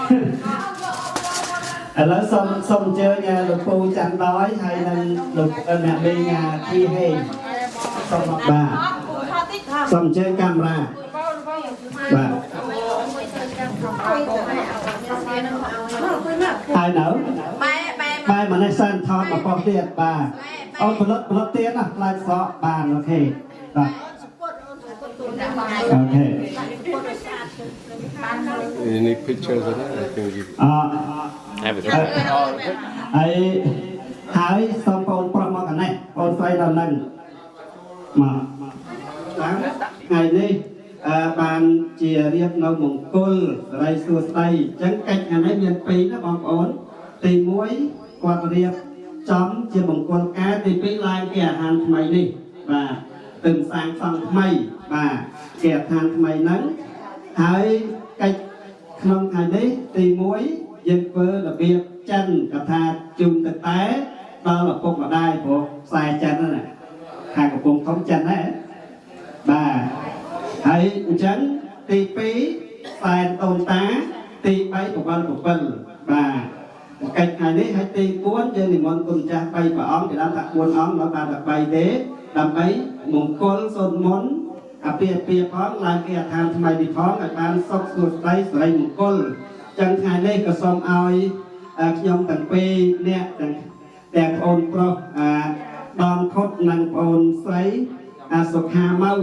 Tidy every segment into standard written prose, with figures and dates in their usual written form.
ឥឡូវសូមសូមអញ្ជើញលោកពូច័ន្ទដោយហើយនិងលោកអ្នកមីងធីហេងសូមបាទសូមអញ្ជើញកាមេរ៉ាបាទហើយនៅ បែបែ បែម្នេះសិនថតមកប៉ុស្តិ៍ទៀតបាទអូនផលិតផលិតទៀតណាផ្លែសក់បាន OK បាទ OK You need pictures of that? I can give. អ Have it. ហើយហើយសូមបងប្រុសមកកណេះបងស្រីដល់នឹងមកតាមថ្ងៃនេះអឺបានជារៀបនៅមង្គលសរីសួស្តីអញ្ចឹងកិច្ចថ្ងៃនេះមានពីរណាបងប្អូនទី1គាត់រៀបចំជាមង្គលការទី2ឡើងគេអាហារថ្មីនេះបាទទឹមសាងសង់ថ្មីបាទគេអាហារថ្មីហ្នឹងហើយកិច្ច ក្នុងថ្ងៃនេះទី1យើងធ្វើរបៀបចិនកថាជូនទឹកតែដល់ឪពុកម្ដាយព្រោះខ្សែចិនហ្នឹងណាខាងកំពង់ធំចិនដែរបាទហើយអញ្ចឹងទី2ខ្សែដូនតាទី3បវល7បាទកិច្ចថ្ងៃនេះហើយទី4យើងនិមន្តគុណចាស់3ព្រះអង្គគេដល់ថា4អង្គដល់បានតែ3ទេដើម្បីមង្គលសូត្រមន្ត អាពាហ៍ពិពាហ៍ផងឡើងគេអឋានថ្មីនេះផងឲ្យបានសុខសួស្តីសិរីមង្គលចឹងថ្ងៃនេះក៏សូមឲ្យខ្ញុំទាំងពីរអ្នកទាំងទាំងប្អូនប្រុសអាដងខុតនិងប្អូនស្រីអាសុខាម៉ៅ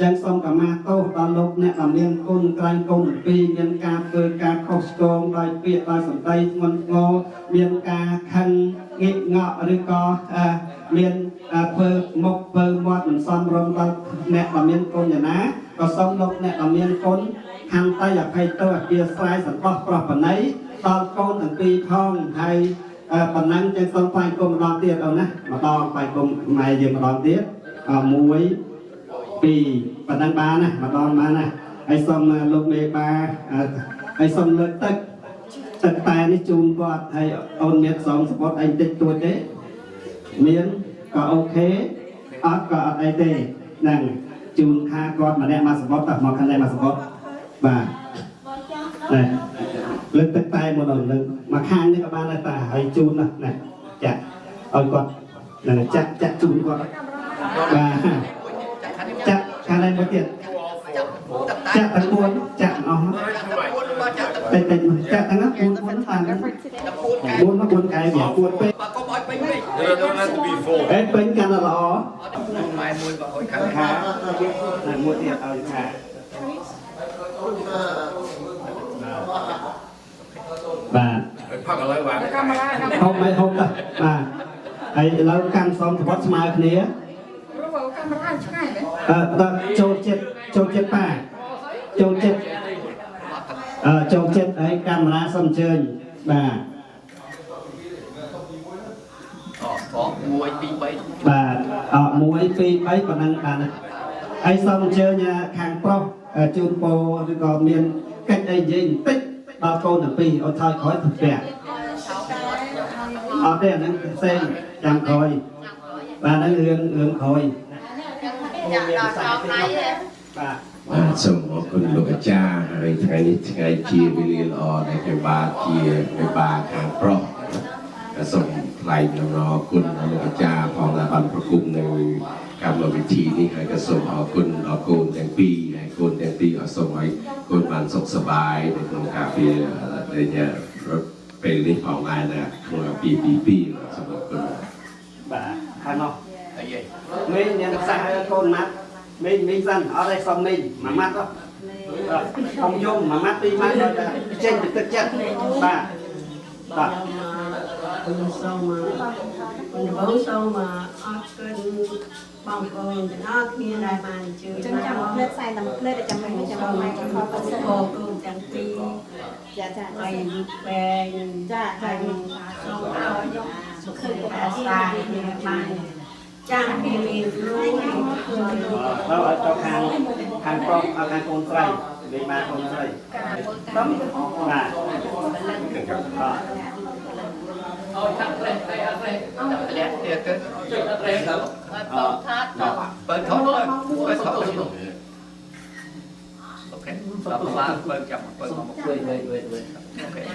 ចឹងសូមកម្មាទោសដល់លោកអ្នកដែលមានគុណក្រាញ់គុណទាំងពីរមានការធ្វើការខុសឆ្គងដោយពាក្យដោយសម្ដីធ្ងន់ធ្ងរមានការខឹងងាកងក់ឬក៏មានធ្វើមុខធ្វើមាត់មិនសមរម្យដល់អ្នកដែលមានគុណយ៉ាងណាក៏សូមលោកអ្នកដែលមានគុណខន្តីអភ័យទោសអធិស្ឋានសន្តោសប្រោះបណីដល់កូនទាំងពីរផងហើយប៉ុណ្ណឹងចឹងសូមថ្លែងគុំម្ដងទៀតអូនណាម្ដងថ្លែងគុំម៉ែយើងម្ដងទៀត1 2ប៉ុណ្ណឹងបានណាម្ដងបានណាហើយសូមលោកមេបាហើយសូមលើកទឹកទឹកតែនេះជូនគាត់ហើយអូនមានសងសពតអីតិចតួចទេមានក៏ OK អត់ក៏អត់អីទេហ្នឹងជូនខាគាត់ម្នាក់មកសពតតមកខាងនេះមកសពតបាទនេះលើកទឹកតែមកដល់លើមកខាងនេះក៏បានដែរតាហើយជូនណាណាចាក់ឲ្យគាត់ហ្នឹងចាក់ចាក់ជូនគាត់បាទចាក់ខាងនេះមួយទៀតចាក់ទាំង4ចាក់អស់តិចតិចចាក់ទាំង4 4តាម4មក4កែវា4ពេក បើកុំឲ្យពេញពេក You don't have to be full. អេពេញកាន់តែល្អ ម៉ែមួយបើឲ្យខាង ខាមួយទៀតឲ្យខាបាទ ផឹកឥឡូវបាទ កាមេរ៉ា ហូបមិនហូបទៅបាទហើយឥឡូវកាន់សមសពតស្មើគ្នា ព្រោះកាមេរ៉ាឆ្ងាយមែន អឺដល់ចូលចិត្តចូលចិត្តប៉ាចូលចិត្តអឺចូលចិត្តហើយកាមេរ៉ាសូមអញ្ជើញបាទ អូ1 2 3 បាទអ1 2 3ប៉ុណ្ណឹងបានហើយសូមអញ្ជើញខាងប្រុសជូនពរឬក៏មានកិច្ចអីនិយាយបន្តិចដល់កូនទាំងពីរឲ្យថយក្រោយទៅផ្ទះអត់ទេអាហ្នឹងផ្សេងចាំក្រោយបាទហ្នឹងរឿងរឿងក្រោយ ចាក់ដល់ចោលដៃហ៎ បាទ បាទសូមអរគុណលោកអាចារ្យហើយថ្ងៃនេះថ្ងៃជាវេលាល្អដែលខ្ញុំបាទជាមេបាខាងប្រុសក៏សូមថ្លែងអំណរគុណដល់លោកអាចារ្យផងដែលបានប្រគំនៅកម្មវិធីនេះហើយក៏សូមអរគុណដល់កូនទាំងពីរហើយកូនទាំងពីរក៏សូមឲ្យកូនបានសុខសប្បាយនៅក្នុងការពារដែលពេលនេះផងដែរណាក្នុងអាពាហ៍ពិពាហ៍សូមអរគុណ បាទខាងនោះ អីហី មីងមានសាសកូនម៉ាត់មីងមីងសិនអត់ទេសុំមីងមួយម៉ាត់ទៅកុំយំមួយម៉ាត់ពីរម៉ាត់ដល់ចេញពីទឹកចិត្តបាទបាទ ខ្ញុំសូមដំបូងសូមអរគុណបងប្អូនទាំងអស់គ្នាដែលបានអញ្ជើញ ចឹងចាំផ្លេតខ្សែតែផ្លេតចាំមិនចាំម៉ែខំទៅ សូមអរគុណទាំងពីរ ចាចា ហើយបែង ចាចា សូមឲ្យសុខភាពសាគ្នាបានចាំពីមានរួច ដល់ឲ្យទៅខាងខាងប្រុសឲ្យខាងកូនស្រីលេខបាកូនស្រីបាទបាទ អូខាងលេតែអត់លេតម្លាក់ទៀតទៅអត់លេទៅ បងថាត បើថតបើថត Okay ដល់បាទបើចាំបើមក Wait, wait, wait, wait. Okay.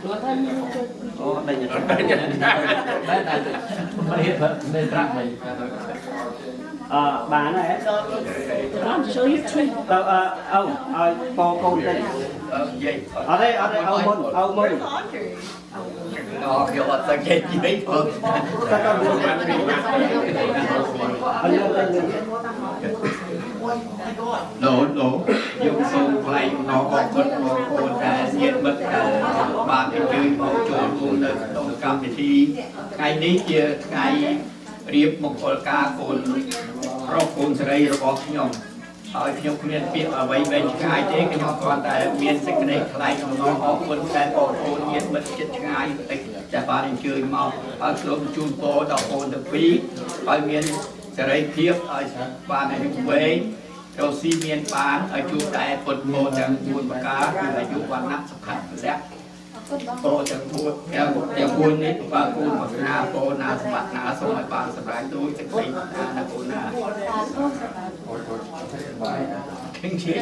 អូដេញបែរតែមិនមិនត្រាក់មិន អឺបានហើយ Show you tree. ទៅអឺអូឲ្យពកូនតិច និយាយ អត់ទេអត់ទេអោមុនអោមុន អូខ្ញុំអត់ទៅនិយាយផង តែក៏អត់លឿនតិចលឿន ណូណូយើងសូមថ្លែងអំណរអគុណបងប្អូនដែលញាតិមិត្តដែលបានអញ្ជើញមកចូលរួមនៅក្នុងកម្មវិធីថ្ងៃនេះជាថ្ងៃរៀបមង្គលការកូនប្រុសកូនស្រីរបស់ខ្ញុំហើយខ្ញុំគ្មានពាក្យអ្វីវែងឆ្ងាយទេខ្ញុំគ្រាន់តែមានសេចក្តីថ្លែងអំណរអគុណតែបងប្អូនញាតិមិត្តជិតឆ្ងាយដែលបានអញ្ជើញមកហើយសូមជូនពរដល់បងទាំងពីរឲ្យមានសេរីភាពឲ្យបានអាយុវែងរកស៊ីមានបានឲ្យជួបតែពុទ្ធមោទាំង4ប្រការគឺអាយុវណ្ណៈសុខៈពលៈពោទាំង4ទាំងទាំង4នេះបើកូនប្រាថ្នាពោណាសម្បត្តិណាសូមឲ្យបានសម្រេចដូចសេចក្តីប្រាថ្នាណាកូនណាខិងជា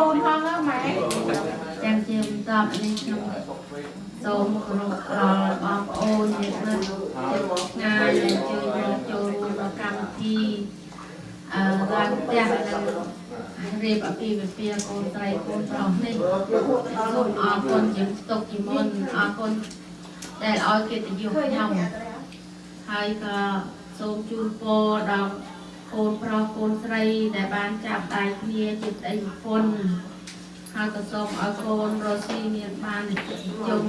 កូនផងម៉ែ ចាំជាបន្តនេះខ្ញុំសូមគោរពដល់បងប្អូនញាតិមិត្តឆ្ងាយដែលជួយមកចូលរួមដល់កម្មវិធីអឺឡើងផ្ទះនិងរៀបអាពាហ៍ពិពាហ៍កូនស្រីកូនប្រុសនេះសូមអរគុណជាផ្ទុកជាមុនអរគុណដែលឲ្យកិត្តិយសខ្ញុំហើយក៏សូមជូនពរដល់កូនប្រុសកូនស្រីដែលបានចាប់ដៃគ្នាជាប្តីប្រពន្ធហើយក៏សូមឲ្យកូនរស់ស៊ីមានបានជុំ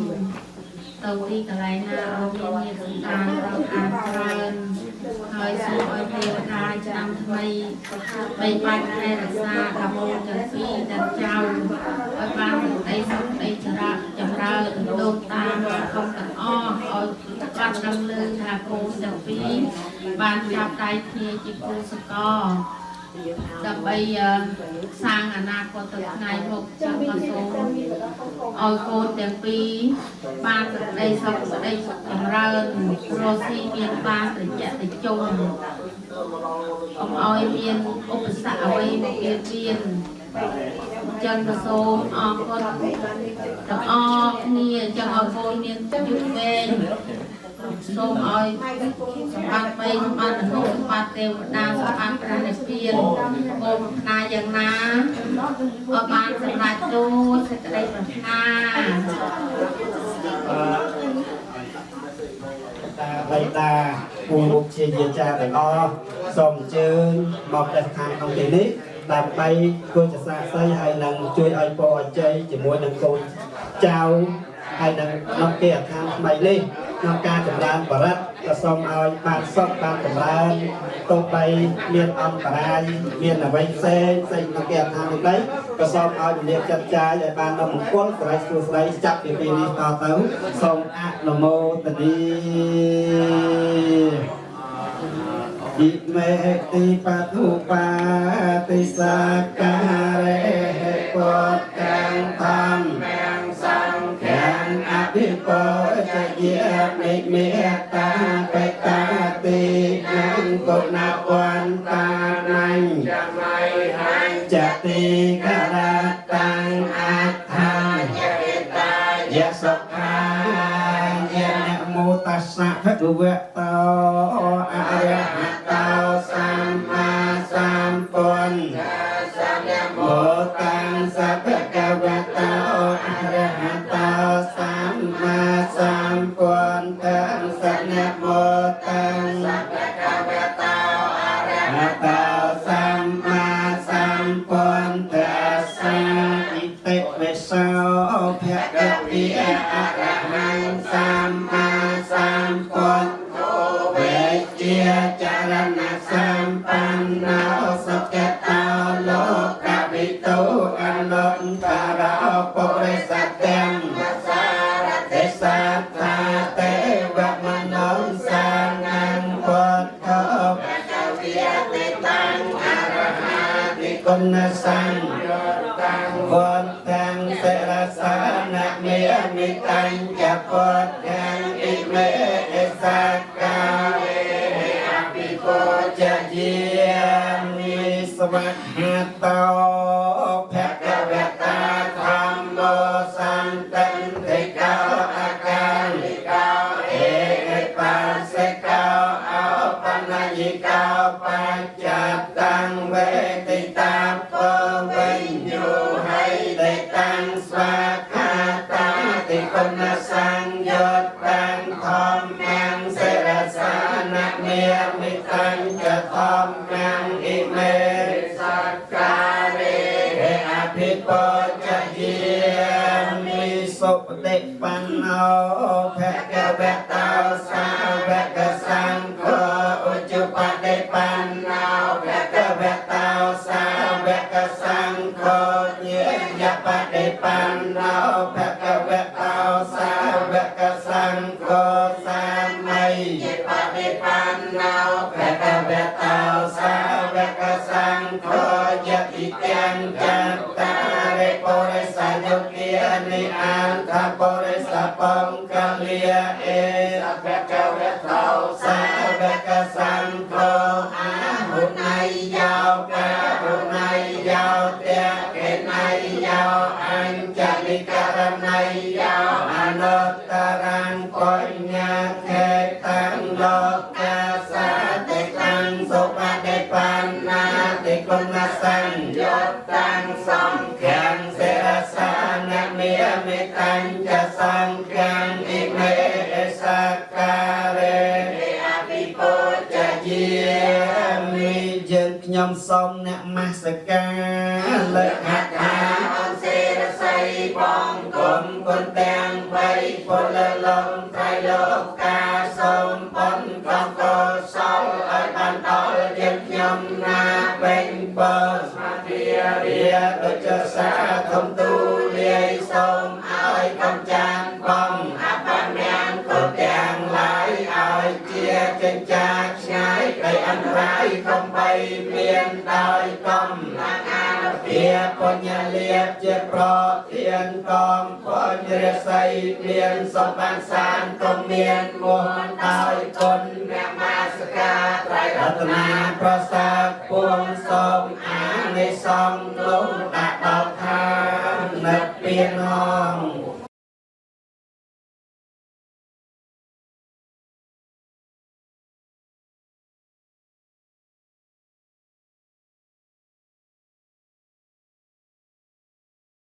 ទៅទីកន្លែងណាឲ្យមានញាតិសន្តានរាប់អានច្រើនហើយសូមឲ្យទេវតាឆ្នាំថ្មីបីបាច់ថែរក្សាដល់កូនទាំងពីរទាំងចៅឲ្យបានសេចក្តីសុខក្តីចម្រើនដូនតាមកុំទាំងអស់ឲ្យបានដឹងឮថាកូនទាំងពីរបានចាប់ដៃគ្នាជាគូសកលដើម្បីសាងអនាគតទៅថ្ងៃមុខចឹងក៏សូមឲ្យកូនទាំងពីរបានសេចក្តីសុខសេចក្តីចម្រើនរស់ស៊ីមានបានត្រជាក់ត្រជុំកុំឲ្យមានឧបសគ្គអ្វីមកបៀតបៀនចឹងក៏សូមអរគុណទាំងអស់គ្នាចឹងឲ្យកូនមានអាយុវែងសូមឲ្យសម្បត្តិបីសម្បត្តិមនុស្សសម្បត្តិទេវតាសម្បត្តិព្រះនិព្វានកូនប្រាថ្នាយ៉ាងណាឲ្យបានសម្រេចដូចសេចក្តីប្រាថ្នា តាបៃតាពូលោកជាយាចាទាំងអស់សូមអញ្ជើញមកផ្ទះស្ថានក្នុងទីនេះដើម្បីធ្វើជាសាក្សីហើយនឹងជួយឲ្យពរជ័យជាមួយនឹងកូនចៅហើយនឹងក្នុងគេអដ្ឋានថ្មីនេះក្នុងការចម្រើនបរិត្តក៏សូមឲ្យបានសុខបានចម្រើនទោះបីមានអន្តរាយមានអ្វីផ្សេងផ្សេងក្នុងគេអដ្ឋាននេះដែរក៏សូមឲ្យមនាចាត់ចាយឲ្យបានដល់មង្គលសិរីសួស្តីចាប់ពីពេលនេះតទៅសូមអនុមោទនាອິមេតិបទុបាតិសាការេពតកាំធម្មសង្ឃាំអភិពោចយាមិមេតាបេតាតិនំគុណវន្តានញ្ចតិករតាំងអត្ថាយសុខាយនមោតស្សៈភគវៈតោអរហតោសម្មាសម្ពុទ្ធមោតាំងសភគវៈតោអរហតោសម្មាសម្ពុទ្ធសនមោតាំងសភគវៈតោអរហតោសម្មាសម្ពុទ្ធសាອິតិវិសោភគវិអរហង្គសម្មាសម្ពុទ្ធវេជាចរណសម្បណ្ណោសុគតោលោកវិទូអនុត្តរោពុរិសទាំងទេសាថាទេវមនោសានំពុទ្ធោវិតាំងអរហតិគុណសង្វត្តតាំងសិរសានមេមិតាំងចពុទ្ធាំអិមេអិសាកាអភិពោចយាមិ វខាតោភគវតាធម្មោសន្តិតិកោអកាលិកោអេបាសិកោអោបនយិកោបច្ចតាំងវេទិតាពវិញ្ញូហៃតិតាំងស្វាខាតាតិគុណសង្យុត្តតាំងធម្មំសិរសានមេមិតាំងចធម្មំអ៊ិមេសក្ការេអភិបុជយាមិសុបតិបណ្ណោភគវតោសាវកសង្ឃោឧជបតិបណ្ណោភគវតោសាវកសង្ឃោញាយបតិបណ្ណោភគវតោសាវកសង្ឃោសាម័យបតិបណ្ណោភគវតោសាវកសង្ឃោយតិទាំងចតារិបុរិសយុគានិអន្តបុរិសបង្កលាអេភគវតោសាវកសង្ឃោអាហុណៃយោការុណៃយោតេកេណៃយោអញ្ចលិករណៃយោអនុត្តរងបញ្ញាខេតាំងលោកាសាតិតាំងសុបតិបណ្ណាតិគុណសង្យុត្តតាំងសំខាំសិរសានមេមេតាំងចសង្ឃំអ៊ិមេសក្ការេអភិពុជយាមិយើងខ្ញុំសូមនមស្ការលើកហថាអង្គសេរស័យបងគុំគុណទាំងបីពលលំត្រៃលោកាសូមបុណ្យកកុសលឲ្យបានដល់យើងខ្ញុំណាពេញបើសមាធិរាដូចសាធំទូលាយសូមឲ្យកំចានបងអបមង្គលទាំងឡាយឲ្យជាចិញ្ចាឆ្ងាយក្តីអន្តរាយកុំបីមានដោយកំឡាងអានុភាពបញ្ញលាភជាប្រធានកងបញ្ញរស័យមានសម្បានសានកុំមានមោះដោយគុណនមស្ការត្រៃរតនាប្រសាទពួងសូមអានិសង្ឃនោះដាក់ដល់ឋាននិព្វាន